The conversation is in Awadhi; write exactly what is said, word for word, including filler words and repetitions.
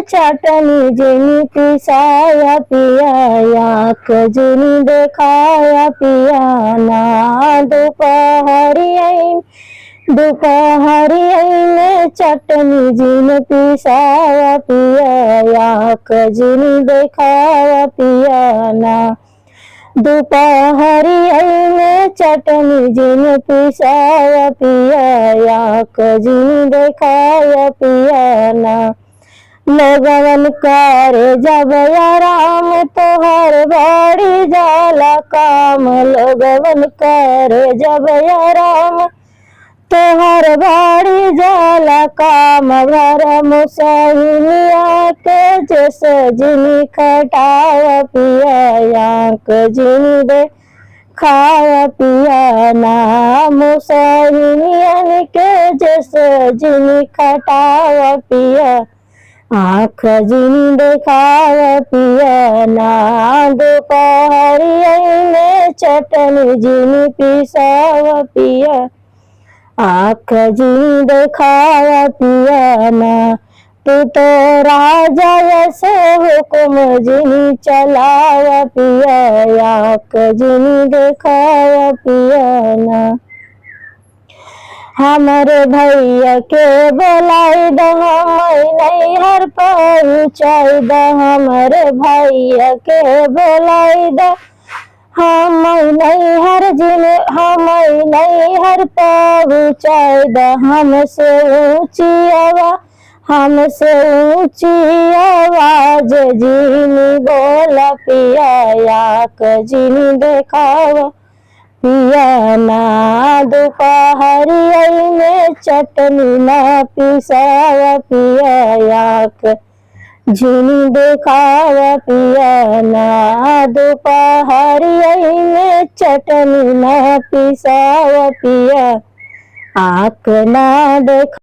चटनी जिनी पिसावा पिया, आँख जिनी देखावा पिया ना। दुपहरिया में, दुपहरिया में चटनी जिनी पिसावा पिया, आँख जिनी देखावा पिया ना। दुपहरिया में चटनी जिनी पिसावा पिया, आँख जिनी देखावा पिया ना। लोगवन करे जब आराम, तोहर बढ़ी जाला काम। लोगवन करे जब आराम, तोहर बढ़ी जाला काम। घर मुसहिनिया के जस जिनी खटावा पिया, आँख जिनी देखावा पिया ना। मुसहिनियन के जस जिनी खटावा पिया, आँख जिनी देखावा पिया ना। दुपहरिया में चटनी जिनी पिसावा पिया, आँख जिनी देखावा पिया ना। तू तो राजा यस हुकुम जिनी चलावा पिया, आँख जिनी देखावा पिया ना। हमरे भइया के बोलाई द, हम नैहर पहुँचाई द। हमरे भइया के बोलाई द, हम नैहर जिन, हम नैहर पहुँचाई द। हमसे ऊँची आवा, हमसे ऊँची आवाज जिनी बोला पिया, आँख जिनी देखावा पिया ना। दुपहरिया में चटनी ना पिसावा पिया, आँख जिनी देखावा पिया ना। दुपहरिया में चटनी ना पिसावा पिया, आँख ना देख